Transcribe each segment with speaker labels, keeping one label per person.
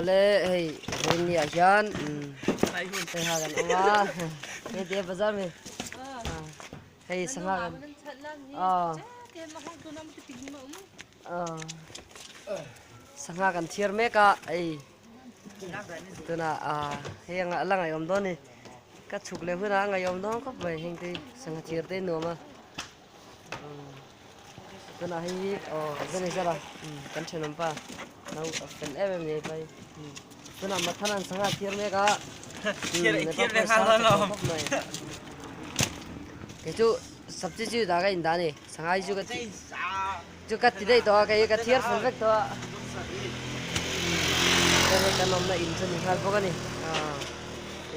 Speaker 1: Awle hei vawiin ah hian sangha kan awm a hei te bazar mi hei sangha kan sangha kan thiar mek a hei tunah hei a la ngaihawm dawn a ni ka chhuk leh hunah a ngaihawm dawn khawp mai heng te sangha thiar te nuam a. Tunah hei hi aw zan zar a kan thenawm pa no a fel em em nei pai tunah Mathan an sangha thiar mek a kei chu sabji chu dah ka in dah a ni sangha hi chu ka ti chu ka ti daih tawh a kei ka thiar fel vek tawh a hei kan awmna in chu ni nghal bawk a ni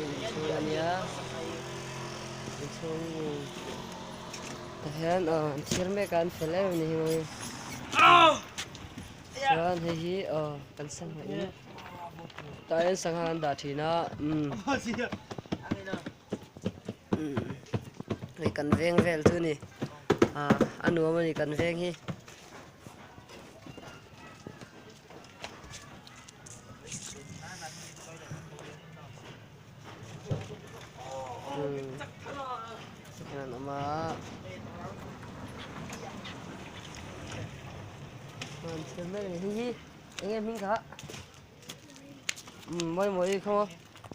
Speaker 1: inchhung a nia inchhung. Tah hian aw an thir mek a an fel em em ni hi mawi chuan hei hi aw kan sangha in tah hian sangha an dah thin a umm hei kan veng vel chu a ni ah a nuam a ni kan veng hi. Hian an awm a an thil mek a ni hei hi eng nge hming kha umm mawi mawi khaw maw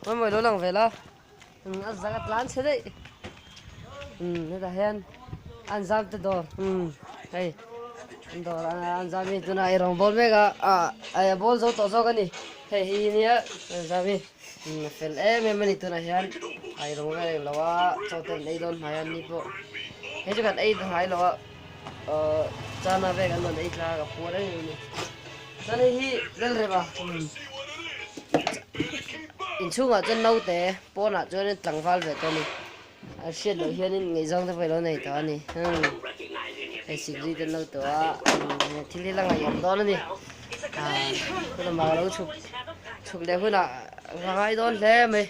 Speaker 1: mawi mawi lo lang ve la umm a zak a tlan chhe daih umm hetah hian an zam te dawr umm hei an dawr a an zam hi tunah ei rawng bawl mek a ah a bawl zo tawh zawk a ni hei hi nia an zam hi. A fel em em a ni tunah hian a rawng vel eng lo a chaw te an ei dawn hnai a an ni pawh hei chu kan ei hnai lo a ahh chana vel kan rawn ei tlang a ka puar em em a ni chuan hei hi lalrema inchhungah chuan naute pawnah chuanin tlangval ve tawh a ni a hriat loh hianin ngaihzawng te pawh ilo nei tawh a ni hei sikri te an lo tawh a thil hi la ngaihawm dawn a ni ah tunah mah lo chhuk chhuk leh hunah ka ngai dawn hle mai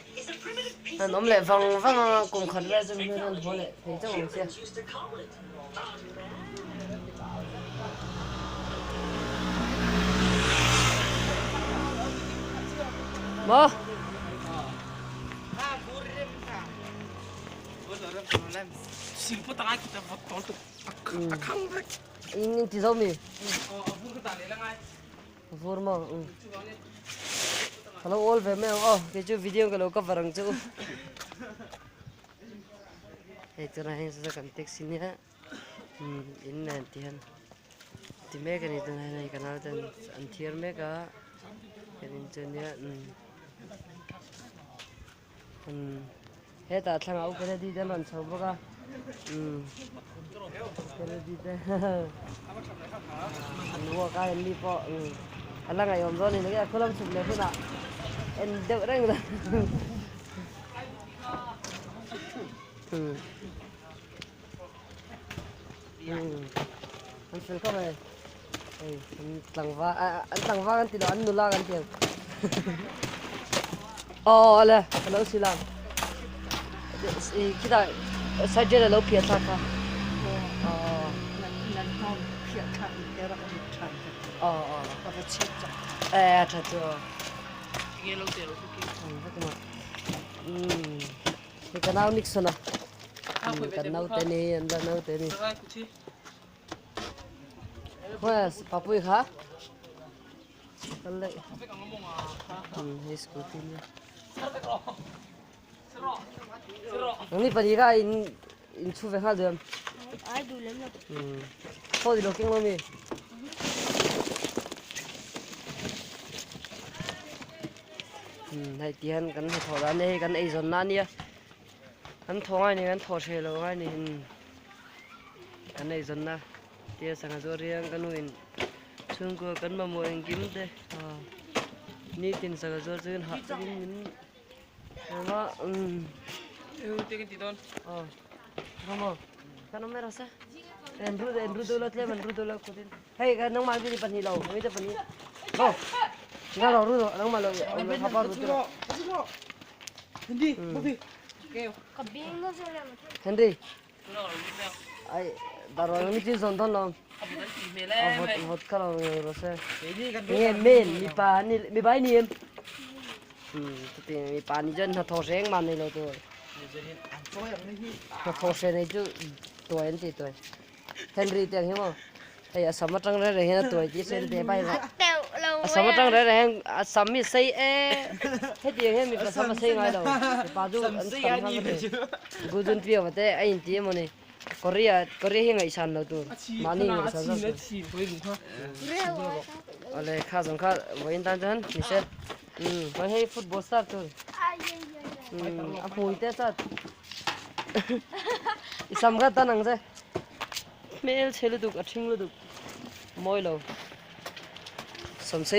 Speaker 1: an awm leh vang vang a kum khat vel chu hmel an haw leh thei chauh ang che. Maw. In ti zo mi? Vur maw? Ka lo awl ve mai ang aw, kei chu video ka lo cover ang che u. Hei tunah hian saw kan taxi nia in nen ti hian ti mek a ni tunah hian hei ka nau ten an thiar mek a kan in chu nia. Umm hetah thlangah u Kennedy te an rawn chho bawk a umm Kennedy te an walk a an ni pawh umm a la ngaihawm dawn a ni a khulam chhuk leh hunah en deuh reng dawn umm umm an fel khawp mai hei an tlangval an tlangval an ti lo an nula kan ti ang aw ale ka lo sil ang khitah side alo phiah thlak kha aw aw aw e a tha chu umm hei ka nau Nixon a kan naute ni an la naute ni. Papui kha kal daih hei scooty nia nangni pahnih kha in in chhu ve nghal duh em phone i lo keng lo mi hei ti hian kan hnathawh dan nia hei kan eizawn na ania kan thaw ngai ni kan thaw hreh lo ngai ni. Kan eizawnna tia sangha chu a riang ka nuin chhungkua kan mamawh engkim te nitin sangha zuar chuan hah takin min awm a umm aw rawng aw kan awm e rawh se en ru en ru deuh la tlem an ru deuh la khutin hei ka nangmah hi pahnih lo mi te pahnih aw nga lo ru rawh nangmah lo hapa ru te rawh Henry Ai darawn ang chin zawn dawn lo. A vawt vawt kha lo rawh se. Nge men mipa ni mipa i ni em? Chuti mipa nih chuan hnathawh hreng mah nei lo tur. Hnathawh hre nei chu tuai an ti tuai. Henry te ang hi maw hei a sam atang reng reng hian a tuai tih hriat ve bai lo. A sam atang reng reng hian a sam hi a sei e hetiang hian mipa sam a sei ngai lo. Mipa chu an sam kha ka ti. Gudun piau te a inti emaw ni. Korea Korea hi ngaihsan lo tur mahni ngaihsan zawk tur. Awle kha zawng kha vawiin tan chuan ni se. Umm chuan hei football star tur. Umm a hmui te chuan i sam kha tan ang che. Hmel chhe lutuk a thing lutuk mawi lo. Sam sei.